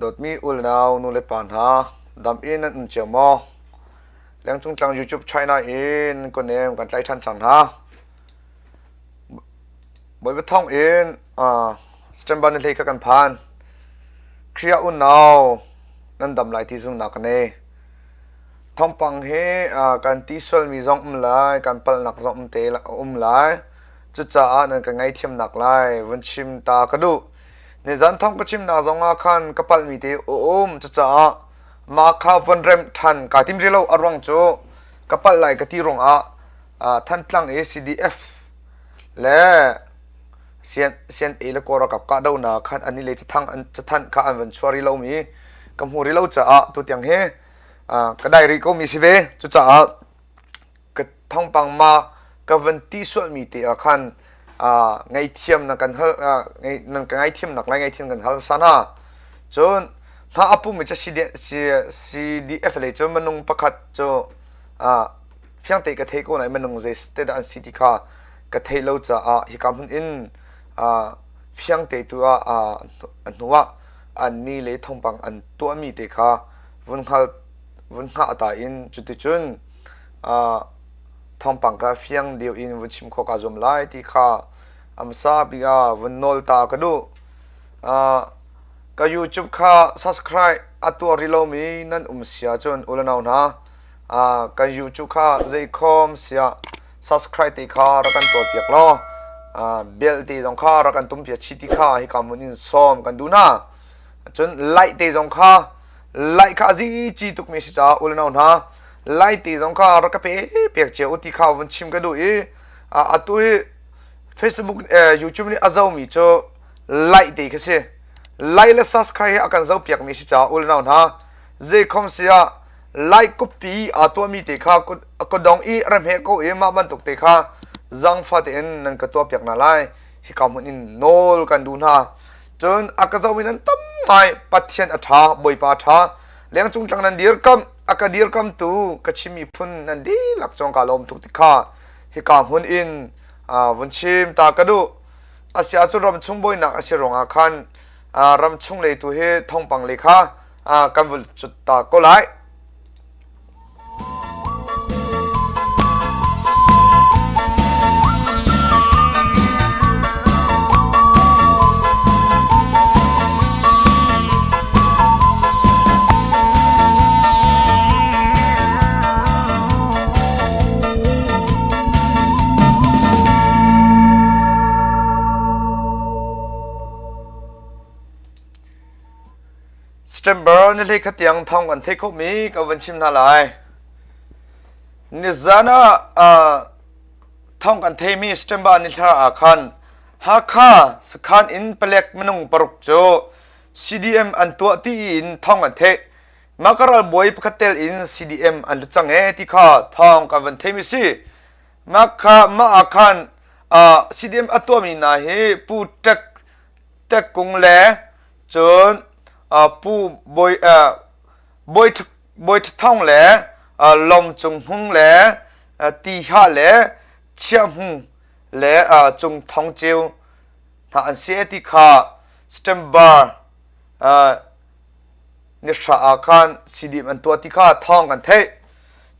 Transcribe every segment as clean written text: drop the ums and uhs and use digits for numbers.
Dawtmi unau nulepa hna, dam in nan um cio maw? Lengcung tlang YouTube China in kawnem kan tlai ṭhan cang hna. Bawipa thawng in uh, September ni hlei kha kan phan. Khrih unau nan dam lai ti zumnak ka nei. Thawngpang hi uh, kan ti sualmi zong um lai, kan palhnak zong um te um lai. Cucaah nan ka ngaihthiamnak lai vun chim ta ka duh. Nizan thawng ka chimnak zongah khan ka palhmi te a um. Cucaah mah kha von remh ṭhan kaa tim rih lo. A ruang cu ka palh lai ka ti ruangah Thantlang i CDF le CNA le Kawl ralkap kahdohnak khan an i le cathang an cathanh kha an van chuah rih lomi ka hmu rih lo caah tutiang hi ka dai rih komi si ve. Cucaah ka thawngpang ma ka van ti sualmi te ah khan ngaihthiam na kan hal nan ka ngaihthiam nak lai ngaihthiam kan hal hmasa hna. Cun hma a pumi cu CDF lei cu minung pakhat cu fiang te ka thei ko nain minung zei te dah an si ti kha ka theih lo caah hika hmun in fiang te tu ah a hnu ah an ni le thawngpang an tuahmi te kha vun hngal vun hngah ta in cuticun thawngpang kha fiang deuh in vun chim khawh kaa zuam lai ti kha a hmasa bik ah vun nawl ta ka duh. Ka YouTube kha subscribe a tuah rih lomi nan um si ahcun u le nau hna kan YouTube kha zeikhom siah subscribe te kha rak kan tuahpiak law bell te zong kha rak kan tumpiak chih ti kha hika hmun in sawm kan duh hna. Cun like te zong kha Lai kha a zici tukmi si caah u le nau hna lai te zong kha rak ka pe pek cio u ti kha vun chim ka duh i atu hi Facebook YouTube nih a zomi cu like te kha si like le subscribe hi a kan zo piakmi si caah u le nau hna zeikhom si ah like copy aa tuahmi te kha kutdong i ramhe ko i mah bantuk te kha zangfa tein nan ka tuah piak hna lai hika hmun in nawl kan duh hna Cun a ka zohmi nan tam ngai. Pathian a ṭha, Bawipa a ṭha. Lengcung tlang nan dirkamh, a ka dirkamtu ka Chin miphun nan dihlak cungah kaa lawm tuk ti kha hika hmun in vun chim ta ka duh. A si ahcun ramchung buainak a si ruangah khan ramchung lei tu hi thawngpang lei kha kan vun cut ta ko lai. September ni hlei khat tiang thawng kan theih khawhmi ka van chim hna lai. Nizan ah thawng kan theimi September ni thla ah khan Hakha sakhan in palek minung paruk cu CDM an tuah ti in thawng kan theih. Mah ka ralbawi pakhat tel in CDM an lut cang ee ti kha thawng kan van theimi si. Mah kha mah ah khan CDM a tuahmi hna hi Pu Tek Tek Kung le Cun Pu Bawi Bawi Bawi Thong le Lom Cung Hmung le Tiha le Chiah Hmung le Cung Thong Ceu hna an si ti kha September ni hra ah khan CDM an tuah ti kha thawng kan theih.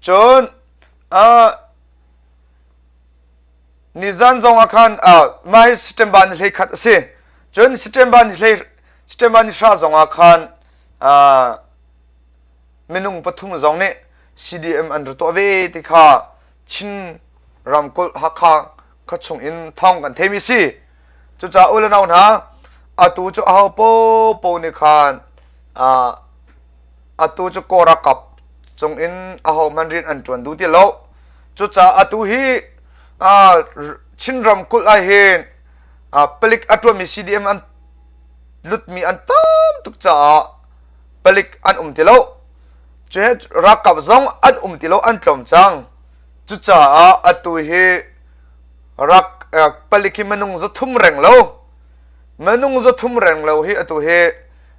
Cun Nizan zong ah khan mah hi September ni 11 a si. Cun September ni hlei September ni hra zong ah khan minung pathum zong nih CDM an ri tuah ve ti kha Chin ramkulh Hakha khuachung in thawng kan theimi si. Cucaah u le nau hna atu cu aho popo nih khan atu cu Kawl ralkap cung in ahohmanh rian an ṭuan duh ti lo. Cucaah atu hi Chin ramkulh ah hin palik a ṭuanmi CDM an lutmi an tam tuk caah palik an um ti lo. Cu he ralkap zong an um ti lo an tlawm cang. Cucaah atu hi rak palik hi minung 300 reng lo minung 300 reng lo hi atu hi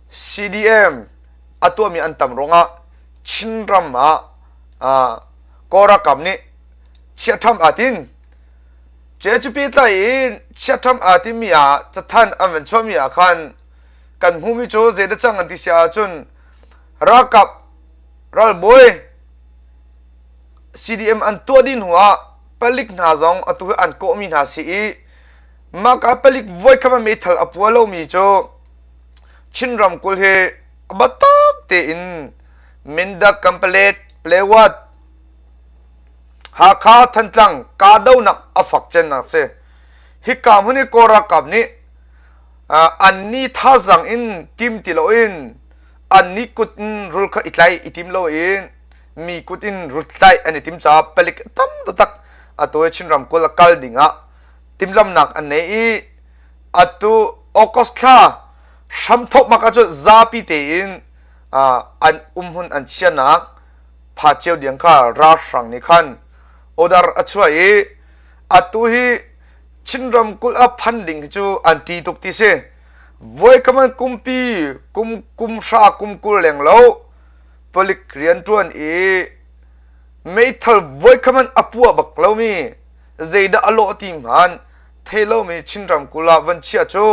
CDM a tuahmi an tam ruangah Chinram ah Kawl ralkap nih chiahṭham aa tin. Cu pehtlai in chiahṭham aa timi ah cathanh an van chuahmi ah khan. Kan hmuhmi cu zeidah cang an ti si ahcun ralkap ralbawi CDM an tuah dih hnu ah palik hna zong atu hi an kawhmi hna si i mah ka palik voikhat hmanh meithal a pua lomi cu Chin ramkulh hi a biatak tein Mindat, Kanpalet, Plewat, Hakha, Thantlang kahdohnak a fak cennak si. Hika hmun i Kawl ralkap nih an ni thazaang in tim ti loin an ni kut in rul kha i tlaih i tim loin mi kut in rul tlaih an i tim caah palik tam taktak atu hi Chin ramkulh a kal ding ah timhlamhnak an nei i atu August thla hramthawk bak ahcun zapi tein an umhmun an chianak pha cio diang kha ralhrang nih khan order a chuah i atu hi Chin ramkulh ah phan ding hi cu an ṭi tuk ti si. Voikam an kumpi kum kum hra kum 20 leng lo palik rianṭuan i meithal voikam an a puah bak lomi zeidah a lawh ti hmanh thei lomi Chin ramkulh ah van chiah cu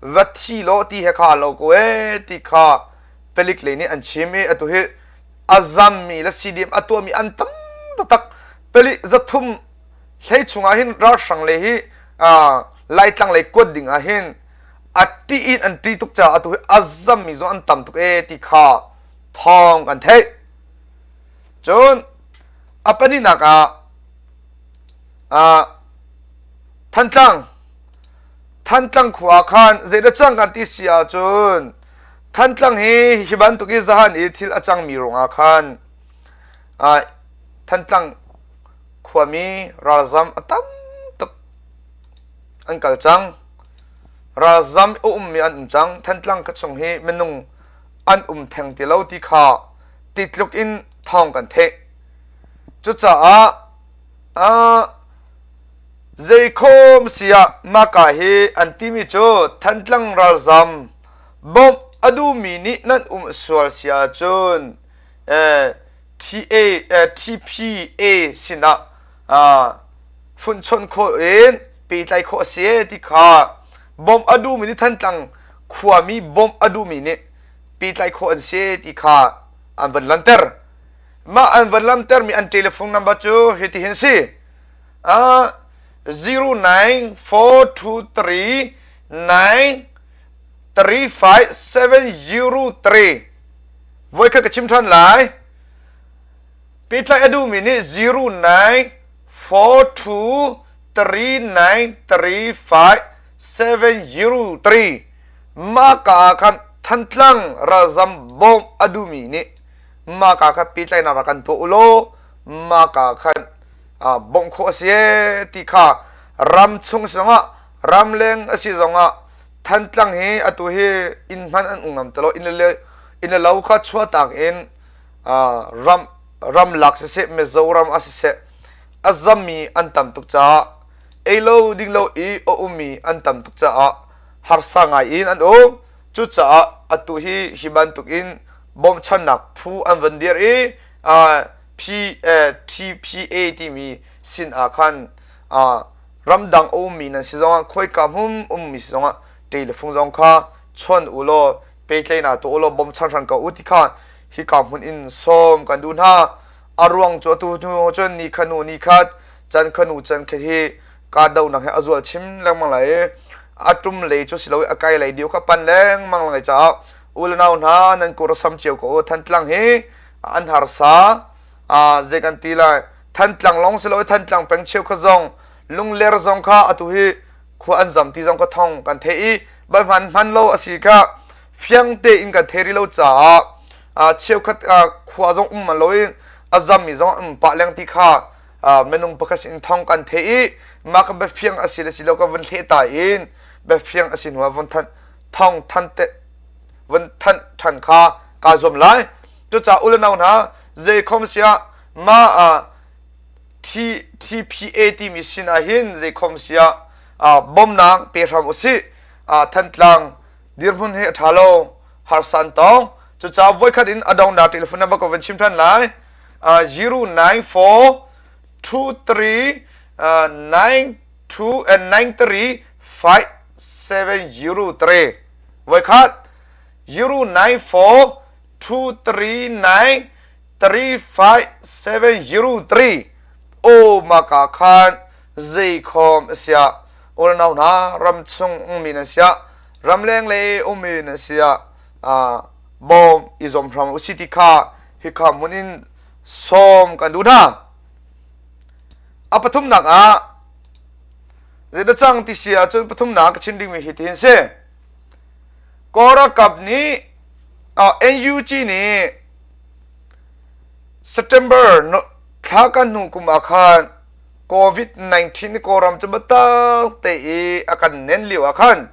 va thi law ti he kha lo ko ee ti kha palik lei nih an chim i atu hi a zammi le CDM a tuahmi an tam taktak. Palik 300 hlei chungah hin ralhrang lei hi Laitlang lei kuat ding ah hin a ṭih in an ṭih tuk caah atu hi a zammi zong an tam tuk ee ti kha thawng kan theih. Cun a pahnihnak ah Thantlang Thantlang khua khan zeidah cang kan ti si ahcun Thantlang hi hi bantuk i zahan i thil a cangmi ruangah khan Thantlang khuami ralzam a tam tuk an kal cang. Ralzam a ummi an um cang. Thantlang khuachung chung hi minung an um theng ti lo ti kha ti tluk in thawng kan theih. Cucaah zeikhawm si ah maka hi an timi cu Thantlang ralzam bawmh a duhmi nih nan um sual si ahcun TPA sinah funhchonh khawh in pehtlaih khawh a si ti kha bawmh a duhmi nih Thantlang khuami bawmh a duhmi nih pehtlaih khawh an si ti kha an van lanter. Mah an van lantermi an telephone number cu hitihin si. 09423 9 35 703 Voikhat ka chim ṭhan lai. Pehtlaih a duhmi nih 09423935 703 mah ka ah khan Thantlang ralzam bawmh a duhmi nih mah ka kha pehtlaihnak rak kan tuah u law mah ka khan bawmh khawh a si ee ti kha ram chung zongah ramleng a si zongah Thantlang hi atu hi inn hmanh an um ngam ti lo inn le inn le lo kha chuahtak in ram ramlak siseh Mizoram ah siseh a zammi an tam tuk caah ei lo ding lo i a ummi an tam tuk caah harsa ngai in an um. Cucaah atu hi hi bantuk in bawmhchannak phu an van dir i TPA timi sin ah khan ramdang a ummi nan si zongah khoika hmun ummi si zongah telefung zong kha chawn u law pehtlaihnak tuah u law bawmchan hran ko u ti kha hika hmun in sawm kan duh hna. A ruang cu atu hnu cun ni kha nu ni khat can kha nu can khat hi kahdohnak hi a zual chim lengmang lai i a tum lei cu si lo i a kai lei dio kha pan lengmang lai caah u le nau hna nan kur sam cio ko u. Thantlang hi an harsa zei kan ti lai Thantlang lawng si lo i Thantlang peng cheukhat zong Lungler zong kha atu hi khua an zam ti zong ka thong kan theih i bal hman hman lo a si kha fiang tein kan thei rih lo caah cheukhat khua zong um man lo i a zammi zong um pah leng ti kha minung pakhat sin thong kan theih i mah ka biafiang a si le si lo ka vun hleh ta in biafiang a si hnu ah vun than thong than te vun than than kha kaa zuam lai. Cucaah u le nau hna zeikhom siah mah TPA timi sin ah hin zeikhom siah bawmnak pe hram usih. Thantlang dirhmun hi a ṭha lo, harsa an tong. Cucaah voikhat in a donghnak telephone number ka van chim ṭhan lai. 094 23 92 and 93 5703 voikhat. 094 239 35703 o maka khan zeikhom sia unau hna ram chung ummi nan sia ramleng le ummi nan sia bawm i zuam hram u si ti kha hika hmun in sawm kan duh hna. A pathumnak ah zeidah cang ti si ahcun pathumnak ka chim dingmi hi tihin si. Kawl ralkap nih NUG nih September thla kan hnu kum ah khan COVID-19 Kawlram cu biatak te i a kan nen lio ah khan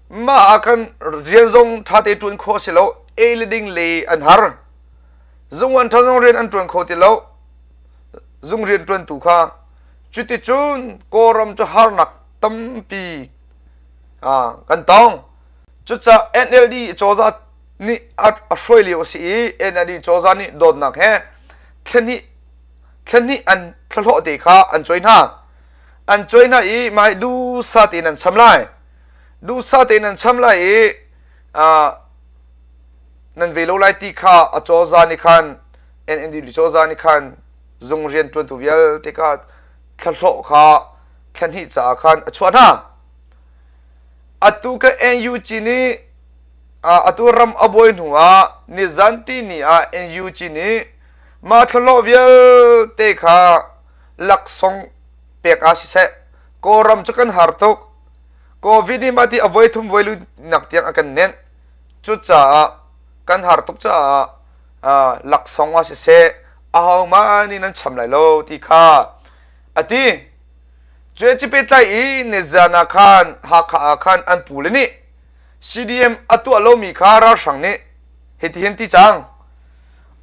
mah ah khan rian zong ṭha te ṭuan khawh a si lo ei le ding le an har zung an ṭha zong rian an ṭuan kho ti lo zung rian ṭuantu kha cuticun Kawlram cu harnak tampi kan tong cucaah NLD cozah nih a hruai lio a si i NLD cozah nih dawtnak he thlahnih thlahnih an thlahlawh te kha an cuai hna an cuai hna i mah hi duhsah tein an cham lai duhsah tein an cham lai i nan ve lo lai ti kha a cozah nih khan NLD cozah nih khan zung rian ṭuantu vialte kha thlahlawh kha thlahnih caah khan a chuah hna atu ka NUG nih atu ram a buai hnu ah nizan ti ni ah NUG nih mah thlahlawh vialte kha laksawng pek ah siseh Kawlram cu kan har tuk COVID nih mah ti a voi thum voi lu nak tiang a kan nenh cucaah kan har tuk caah laksawng ah siseh ahohmah nih nan cham lai lo ti kha a ti. Cu ci pehtlai i nizan ah khan Hakha ah khan an pule nih CDM a tuah lomi kha ralhrang nih hitihin ti cang.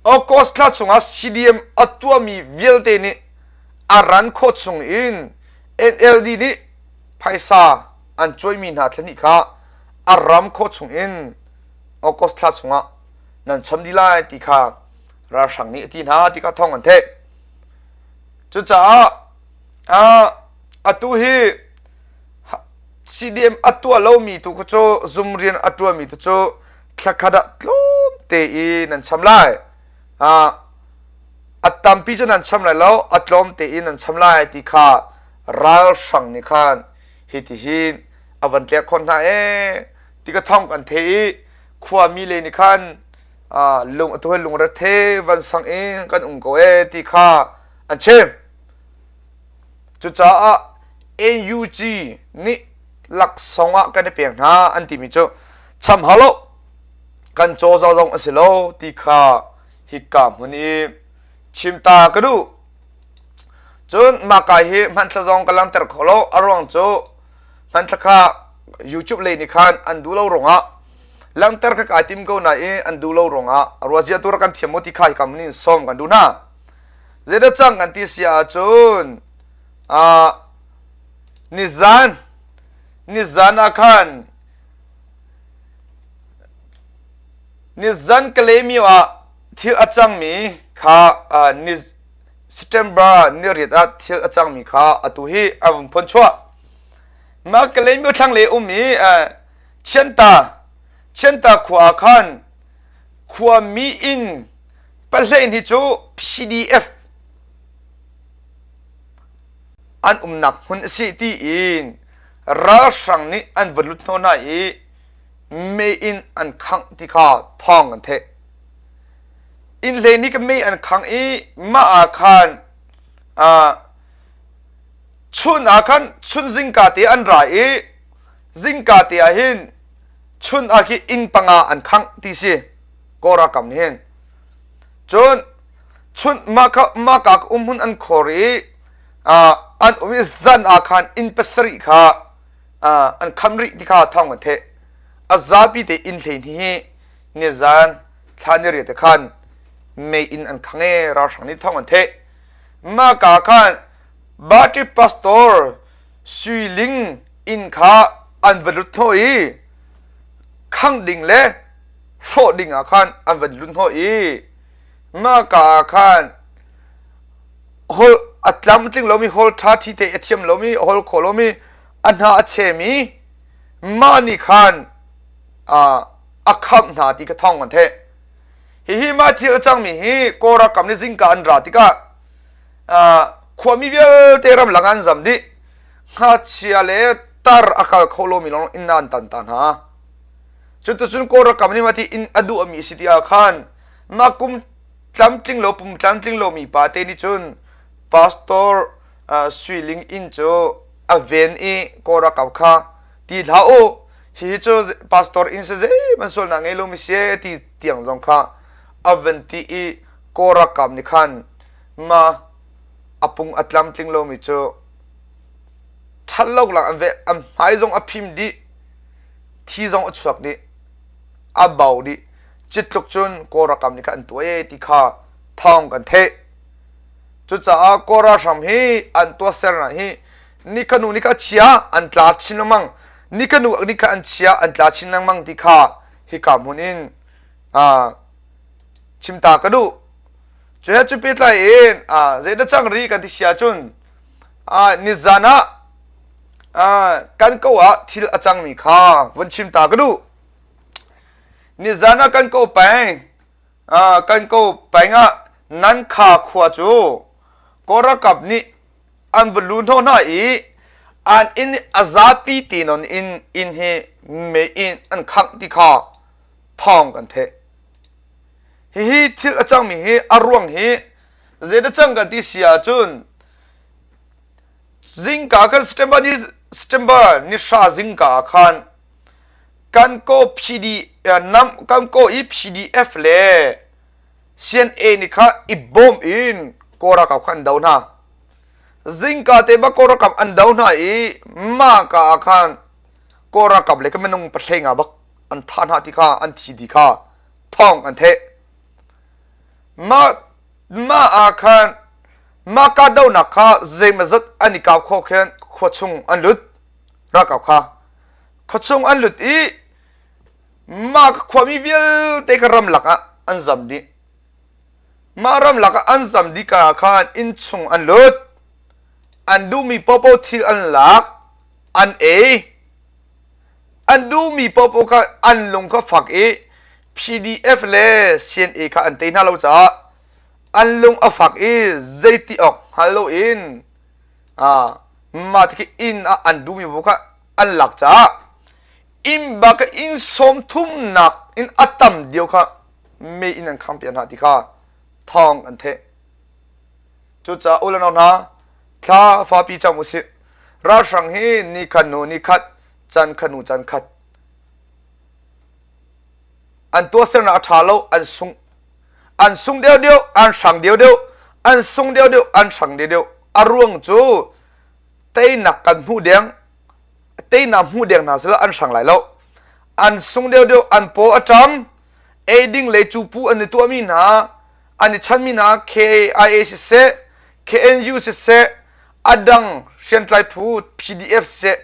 August thla chungah CDM a tuahmi vialte nih a ran khawh chung in NLD nih phaisa an cuaimi hna thlahnih kha a ram khawh chung in August thla chungah nan cham dih lai ti kha ralhrang nih a ti hna ti kha thawng an theih. Cucaah atu hi CDM a tuah lomi tu kha cu zum rian a ṭuanmi tu cu thlakhat ah tlawmte i nan cham lai. A tampi cu nan cham lai lo, a tlawmte in nan cham lai ti kha ralhrang nih khan hitihin a van tlek khawh hna ee ti ka thawng kan thei i khuami le nih khan lung atu hi lungrethe van sang in kan um ko ee ti kha an chim. Cucaah AUG nih laksawng ah kan i pek hna an timi cu cham hau lo kan caw zong a si lo ti kha hika hmun i chim ta ka duh. Cun mahka hi hmanthla zong ka langhter kho lo a ruang cu hmanthla kha YouTube lei nih khan an duh lo ruangah langhter kha kai tim ko nain an duh lo ruangah ruazia tu rak kan thiam maw ti kha hika hmun in sawm kan duh hna. Zeidah cang kan ti si ahcun uh, nizan nizan ah khan nizan Kalaymyo ah thil a cangmi kha uh, ni September ni riat ah thil a cangmi kha atu hi a vun phon chuah. Mah Kalaymyo thlanglei ummi uh, Chianta Chianta khua ah khan khuami inn Pahlein hi cu PDF an umnak hmun a si tiin ralhrang nih an va lut hnawh hna i mei in an khangh ti kha thawng an theih. Inn hlei nih ka mei an khangh i mah ah khan uh, chun ah khan chun zingka te an ra i zingka te ah hin chun ah khi inn panga an khangh ti si. Kawl ralkap nih hin cun chun mah ka um hmun an khor i an um i zan ah khan inn pasarih kha an kham rih ti kha thawng an theh a zapi te inn hlei hi nizan thla ni riat te khan mei inn an khang e ralhrang nih thawng an theh mah ka khan Bati pastor Sui Ling inn kha an va lut hnawh i khang ding le hrawh ding ah khan an van lut hnawh i mahka ah khan hol a tlam tling lomi hol ṭha ṭhi te a thiam lomi hol kho lomi a hna a chemi mah nih khan a khamh hna ti kha thawng kan theih. Hihi mah thil a cangmi hi Kawl ralkap nih zingka an ra tikah khuami vialte ramlak an zam dih. Ngakchia le tar a kal kho lomi lawng inn ah an tan ta hna. Cuticun Kawl ralkap nih mah ti inn a duhmi a si ti ah khan mah kum tlamtling lo pum tlamtling lomi pa te nih cun pastor Sui Ling inn cu a ven i Kawl ralkap kha ti hlah u hihi cu pastor inn si zeihmanh sualnak ngei lomi si ti tiang zong kha a van ti i Kawl ralkap nih khan ma a pung a tlamtling lomi cu ṭhat lo lak an ve an hmai zong a phim dih thi zong a chuak dih a bau dih citluk cun Kawl ralkap nih khan an tuah e ti kha thawng kan theih. Cucaah Kawl ralhrang hi an tuahsernak hi nikha nu nikha chia an tla chin lengmang nikha nu nikha an chia an tla chin lengmang ti kha hika hmun in chim ta ka duh. Cu he cu pehtlai in zeidah cang rih kan ti si ahcun nizan ah kan ko ah thil a cangmi kha vun chim ta ka duh. Nizan ah kan ko peng Kan ko peng ah nan kha khua cu Kawl ralkap nih an va lu hnawh hna i an inn a zapi te nawn in inn hi mei in an khangh ti kha thawng kan theih. Hihi thil a cangmi hi a ruang hi zeidah cang kan ti si ahcun zingka kan September ni September ni hra zingka ah khan kan ko PD nam kan ko i PDF le CNA nih kha i bawm in Kawl ralkap kha an do hna. Zingka te bak Kawl ralkap an do hna i mah ka ah khan Kawl ralkap le ka minung pahlei nga bak an thah hna ti kha an thi di kha thawng an theh. Mah mah ah khan mah kahdohnak kha zeimazat an i kau kho khin khua chung an lut ralkap kha Khuachung an lut i mah khuami vialte kha ramlak ah an zam dih. Mah ramlak ah an zam dih ka khan inn chung an lut. An duhmi paohpaoh thil an lak, an ei. An duhmi paohpaoh kha an lung kha fak i PDF le CNA kha an tei hna lo caah an lung a fak i zeiti awk hngal loin mah ti khi inn ah an duhmi paoh kha an lak caah inn bak inn sawm thumnak in a tam deuh kha mei in an khangpiak hna ti kha thawng an theh. Cucaah u le nau hna thla fapi cam usih. Ralhrang hi ni khat hnu ni khat, can khat hnu can khat an tuahsernak a ṭha lo, an sung. An sung deuhdeuh, an hrang deuhdeuh, an sung deuhdeuh, an hrang deuhdeuh. A ruang cu teinak kan hmuh deng teinak hmuh deng hna sila an hrang lai lo an sung deuhdeuh an paw a ṭam ei ding le cupu an i tuahmi hna an i chanmi hna KIA siseh KNU siseh a dang hriamtlai phu PDF siseh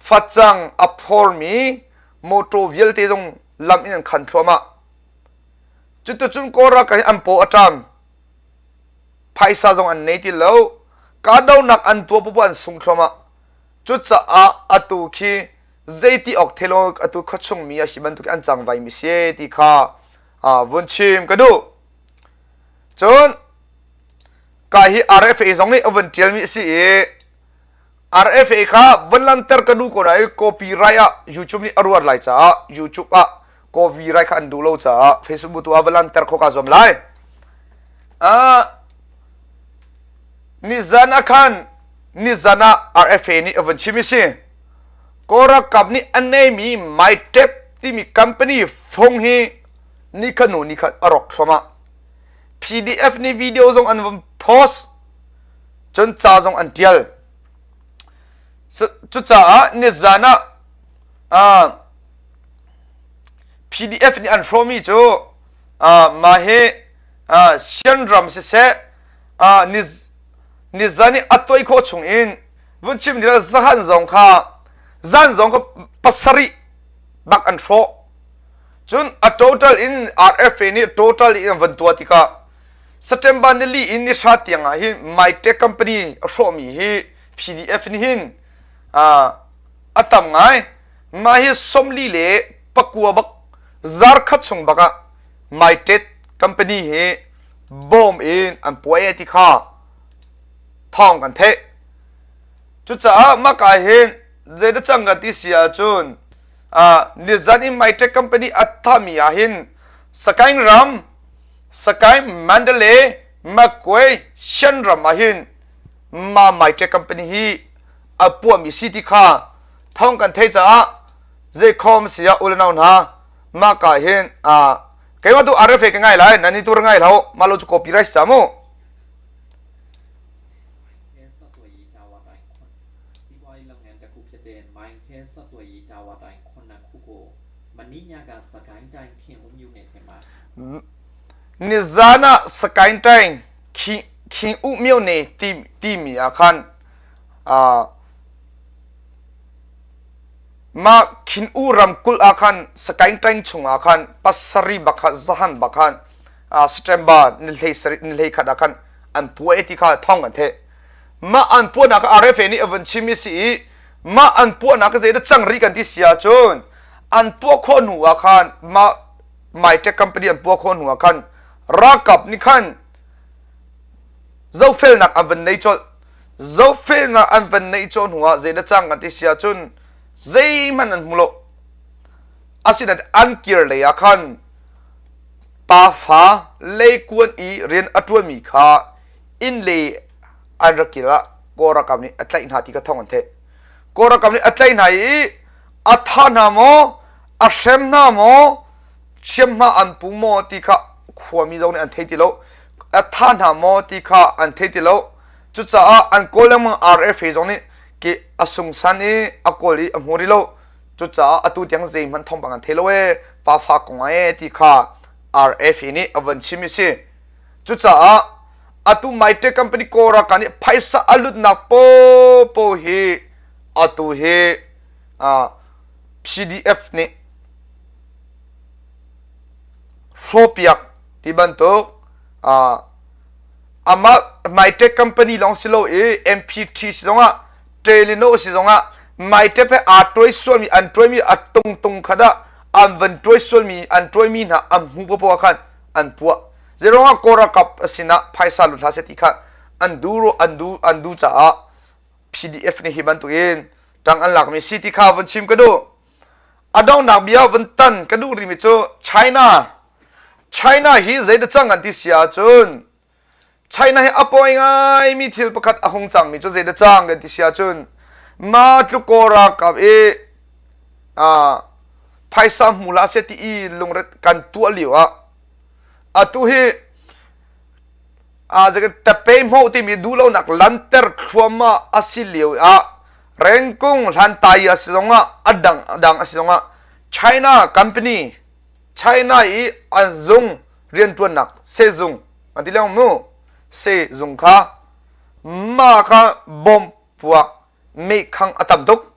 facang a phormi motor vialte zong lam in an khan thluahmah cuticun Kawl ralkap hi an paw a ṭam phaisa zong an nei ti lo kahdohnak an tuah poah an sung thluahmah cucaah atu khi zeiti awk thelo atu khuachung mi ah hi bantuk an cang vai mi si ti kha vun chim ka duh cun ka hi RFA zong nih a vun tial mi si i RFA kha vun lanter ka duh ko na i copyright ah YouTube nih a ruat lai caah YouTube ah copyright kha an duh lo caah Facebook tu ah va lanter kho ka zuam lai. Nizan ah khan nizan ah RFA nih a vun chim i si. Kawl ralkap nih an neimi MyTap timi company fung hi nikhat hnu nikhat a rawk thluahmah. PDF nih video zong an vun post cun ca zong an tial. Cucaah nizan ah PDF nih an hrawhmi cu mah hi Sianram siseh nizan i a tuai khawh chung in vun chim ding zahan zong kha zan zong kha pasarih bak an hrawh. Cun a total in RFA nih total in an van tuah tikah September nili in ni hra tiang ah hin Mytech company a hrawhmi hi PDF nih hin a tam ngai. Mah hi 44 bak. Zarkhat chung bak ah Mytet company hi bawm in an puai ti kha thawng kan theih. Cucaah maka hin zeidah cang kan ti si ahcun nizan in Mytek company a thami ah hin Sakaing ram, Sakaing Mandalay, Magway, Shan ram ah hin ma Mytek company hi a puahmi si ti kha thawng kan theih caah zeikhom si ah ulanau hna mah ka hin keimah tu RFA ka ngai lai nan i tur ngai lo mah lo cu copyright sa mu. Nizan ah Sakaing Taing Khing U Myo Ne timi ah khan mah Khin U ramkulh ah khan Sakaing Taing chung ah khan pasarih bak kha zahan bak khan September ni hlei khat ah khan an puai ti kha thawng an theh. Mah an puahnak kha RFA nih a vun chim i si i mah an puahnak kha zeidah cang rih kan ti si ahcun an puah khawh hnu ah khan mah Mytech company an puah khawh hnu ah khan ralkap nih khan zofelnak an van nei colh. Zofelnak an van neih cawh hnu ah zeidah cang kan ti si ahcun zeihmanh an hmu lo. Asinain an kir lei ah khan pafa leikuan i rian a ṭuanmi kha inn le an rak kil ah Kawl ralkap nih a tlaih hna ti kha thawng an theih. Kawl ralkap nih a tlaih hna i a thah hna maw, a hrem hna maw, hriamhma an pu maw ti kha khuami zong nih an thei ti lo. A thah hna maw ti kha an thei ti lo. Cucaah an kawl lengmang RFA zong nih ki a sungsan i a kawl i a hmu rih lo. Cucaah atu tiang zeihmanh thawngpang an thei lo ee, pafa kong ah ee ti kha RFA nih a van chim i si. Cucaah atu Mytech company Kawlralkap nih phaisa a lutnak popo hi atu hi PDF nih hrawpiak ti bantuk amah Mytech company lawng si lo i MPT si zongah Telino si zongah Mytech he aa tuai sualmi an tuaimi a tungtung kha dah an van tuai sualmi an tuaimi hna an hmu popo ah khan an puah. Zeiruangah Kawl ralkap sinah phaisa lut hlah seh ti kha an du an du an du caah PDF nih hi bantukin ṭang an lakmi si ti kha vun chim ka duh. A donghnak bia vun tan ka duh rihmi cu China China hi zeidah cang an ti si ahcun China hi a pawi ngaimi thil pakhat a hung cangmi cu zeidah cang kan ti si ahcun ma tluk Kawl ralkap i phaisa hmu hlah seh ti i lungret kan tuah lio ah atu hi tape hmoh timi duhlonak lanter thluahmah a si lio ah rengkung hlantai a si zongah a dang a dang a si zongah China company China i an zung rianṭuannak sehzung an ti leng mu sehzung kha ma kha bomb puak mehkhang a tam tuk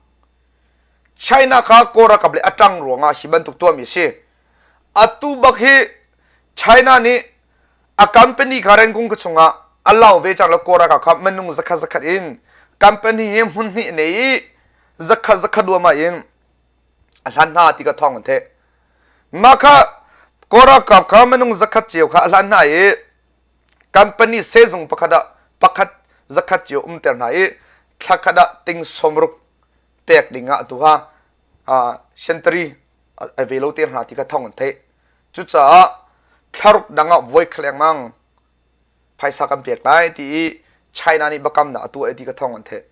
China kha Kawl ralkap le a ṭang ruangah hi bantuk tuahmi a si. Atu bak hi China nih a company kha Rangoon ka chungah a lau ve cang lo Kawl ralkap kha minung zakhat zakhat in company hi hmun hnih nei i zakhat zakhat duahmah in a hlan hna ti ka thawng an theih. Mah kha Kawl ralkap kha minung zakhat cio kha a hlan hna i company sehzung pakhat ah pakhat zakhat cio umter hna i thla khat ah ting sawmruk pek ding ah atu ha sentari a ve lo te hna ti kha thawng an theih. Cucaah thlaruk dang ah voi khat lengmang phaisa kan pek lai ti i China nih biakamnak a tuah ti kha thawng an theih.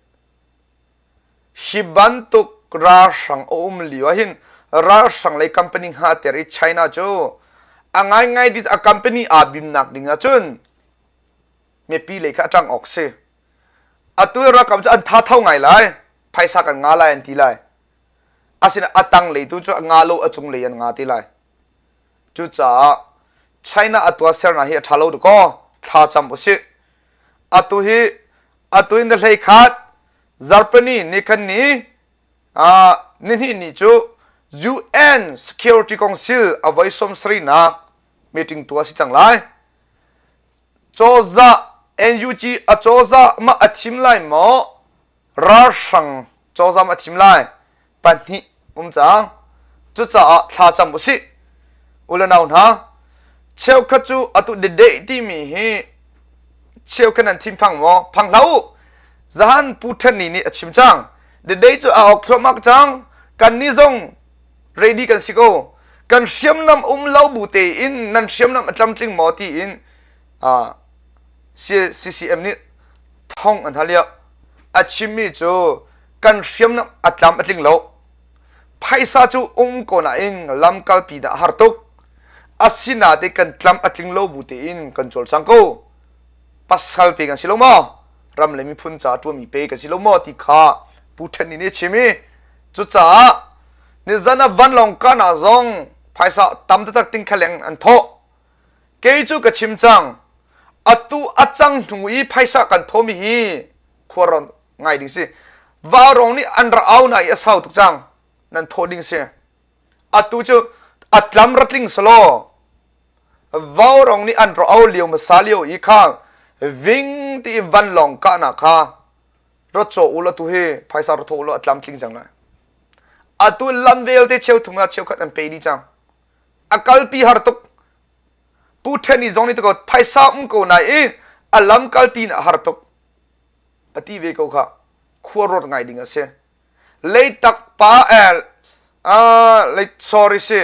Hi bantuk ralhrang a um lio ahhin ralhrang lei company hngater i China cu a ngaingai dit a company aa bimnak ding ahcun mipi lei kha a ṭang awk si. Atu i ralkap cu an thatho ngai lai, phaisa kan nga lai an ti lai. Asinain a tang lei tu cu a nga lo a cung lei an nga ti lai. Cucaah China a tuahsernak hi a ṭha lo dakaw thla cam usih. Atu hi atu in na hlei khat zarpani ni khan ni nihnih ni cu UN Security Council a voi 70nak meeting tuah si cang lai. Cozah NUG a cozah mah a thim lai maw ralhrang cozah mah a thim lai pahnih um cang. Cucaah thla cam usih. U le nau hna, cheukhat cu atu dede timi hi cheukhat nan thinphang maw? Phang hlah u. Zahan Pu Ṭhen Ni nih a chim cang. Dede cu a awk thluahmah cang. Kannih zong ready kan si ko. Kan hriamnam um lo bu tein nan hriamnam a tlamtling maw tiin CCM nih thong an hal i a chimmi cu kan hriamnam a tlam a tling lo. Phaisa cu um ko nain lamkalpi dah a har tuk. Asinain kan tlam a tling lo bu tein kan cawlcang ko. Pasal pe kan si lo maw? Ram le miphun ca ṭuanmi pe kan si lo maw ti kha Pu Ṭhen nih a chim i cucaah nizan a vanlawng kahnak zong phaisa tam taktak ting khaleng an thawh. Kei cu ka chim cang. Atu a cang hnu i phaisa kan thawmi hi khuaruah ngai ding si. Vaurawng nih an ra au na i a sau tuk cang. Nan thawh ding si. Atu cu a tlam ra tling selaw vaurawng nih an ra au lio hmasa lio i kha ving ti i vanlawng kahnak kha ra caw u law tu hi phaisa ra thawh u law a tlam tling cang lai. Atu lam vialte cheu thum ah cheukhat an pe dih cang. A kalpi har tuk. Pu Ṭhen i zong nih ko phaisa um ko nain a lam kalpi in a har tuk. A ti ve ko kha khua ruat ngai ding a si. Leitak pa el lei sorry si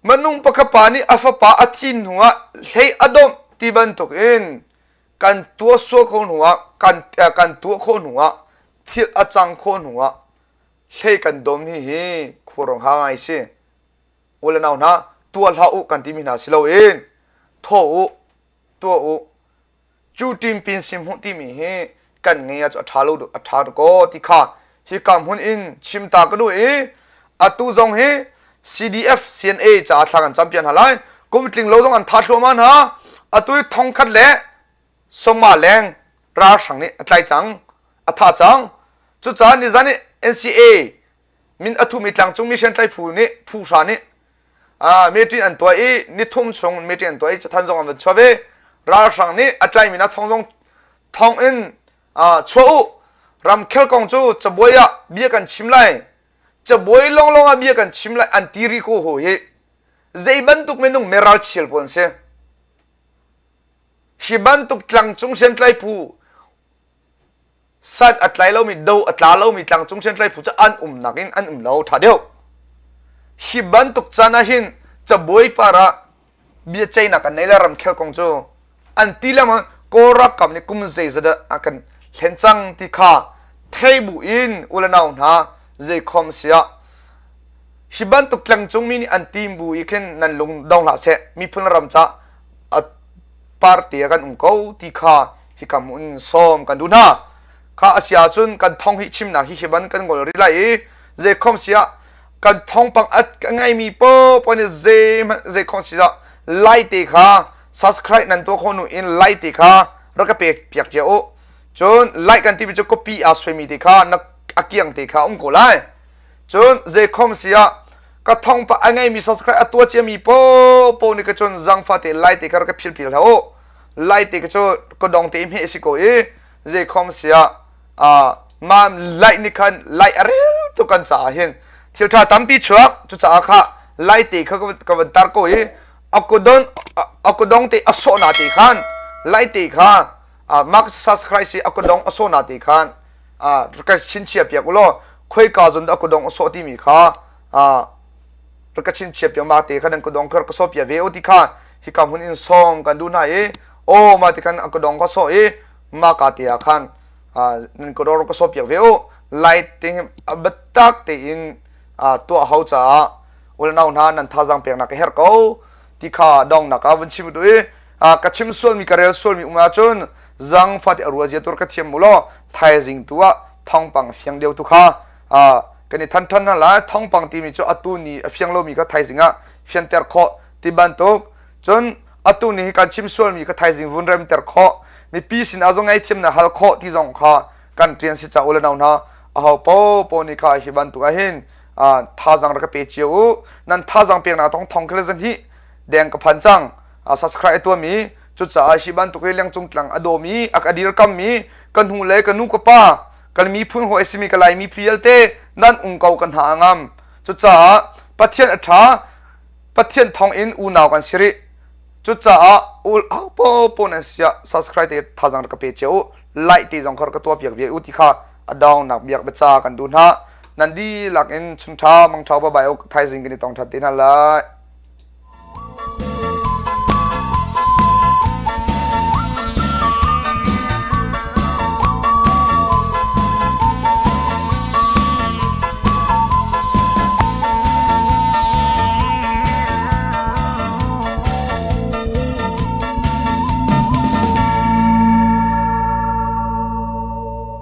minung pakhat pa nih a fapa a thin hnu ah hlei a domh ti bantuk in kan tuah sual kho hnu ah kan kan tuah khawh hnu ah thil a cang khawh hnu ah hlei kan dom hi hi khuaruang ha ngai si. U le nau hna tuah hlah u kan timi hna si loin thaw u tuah u cu ṭim pin sim hmuh timi hi kan ngei ah cu a ṭha lo a ṭha ko ti kha hika hmun in chim ta ka duh i atu zong hi CDF CNA caah thla kan campian hna lai kum tling lo zong an tha thluahmah hna atu i thongkhat le sawma leng ralhrang nih a tlai cang a tha cang cucaah nizan i NCA min a thumi tlangcung mi hriamtlai phu nih phu hra nih meeting an tuah i nithum chung meeting an tuah i cathan zong an van chuah ve ralhrang nih a tlaimi na thong zong thong in chuah u ramkhel kong cu cabuai ah bia kan chim lai cabuai longlong ah bia kan chim lai an ti ri ko ho hi zei bantuk minung meral chial pawl an si hi bantuk tlangcung hriamtlai phu san a tlai lomi do a tla lomi tlangcung hriamtlai phu cu an umnak in an um lo ṭha deuh hi bantuk caan ah hin cabuai par ah biaceihnak kan nei le ramkhel kong cu an ti lengmang Kawl ralkap nih kum zeizat a kan hlen cang ti kha thei bu in u le nau hna zeikhom siah hi bantuk tlangcung mi nih an tim bu i khin nan lung dong hlah seh miphun ram ca a parte ah kan um ko ti kha hika hmun sawm kan duh hna kha a si ahcun kan thong hi chimnak hi hi ban kan ngol rih lai i zeikhom siah kan thawngpang a ngeimi popo nih zeihmanh zeikhom siah like te kha subscribe nan tuah khawh nu in like te kha rak ka pek piak cia u cun like kan timi cu copy aa suaimi te kha na a kiang te kha um ko lai cun zeikhom siah ka thawngpang a ngeimi subscribe a tuah ciami popo nih ka cun zangfa te like te kha rak ka phil phil hlah u like te ka cu ka dong te hme si ko i zeikhom siah ma like nih khan like a rel tu kan caah hin thil tha tampi chuak cucaah kha like te kha ka van tar ko i a kudong te a sawh na te khan like te kha mark subscribe si a kudong a sawh na te khan ka chinchia piak ulaw khoika zun a kudong a sawh timi kha ka chinchia piak ma te kha nan kudong kha ka sawh pia ve o ti kha hika hmun in sawm kan duh hna i o ma ti khan a kudong ka sawh i ma ka te ah khan nan kudor ka sawh piak ve u light ting biatak tein tuah hau caah ulanau hna nan thazaang peknak ka herh ko ti kha dongnak ah vun chim duh i ka chim sualmi ka rel sualmi um ahcun zangfah ti a rua zia tur ka thiam mu law thaizing tu ah thawngpang fiang deuh tu kha kan i than than hna lai thawngpang timi cu atu ni a fiang lomi kha thaizing ah fianter khawh ti bantuk cun atu ni kan chim sualmi kha thaizing vun remter khawh mipi sin ah zong ngaihthiam na hal khawh ti zong kha kan ṭian si ca u le nau hna aho po po nih kha hi bantuk ah hin thazaang rak ka pe cio u nan thazaang peknak thong thong khel zan hi deng ka phan cang subscribe tuami cucaah hi bantuk hi lengcung tlang a dawmi a ka dirkammi ka hnu le ka nu ka pa kan miphun hawi simi ka laimi vialte nan um ko kan hna a ngam cucaah Pathian a ṭha. Pathian thawng in unau kan si rih. Cucaah ul au popo nan siah subscribe te thazang rak ka pe cio u. Like te zong kha rak ka tuah piak ve u ti kha a dawngnak biak biaca kan duh hna. Nan dihlak in chunṭha mangṭha bye bye u thaizing kan i tong ṭhan te hna lai.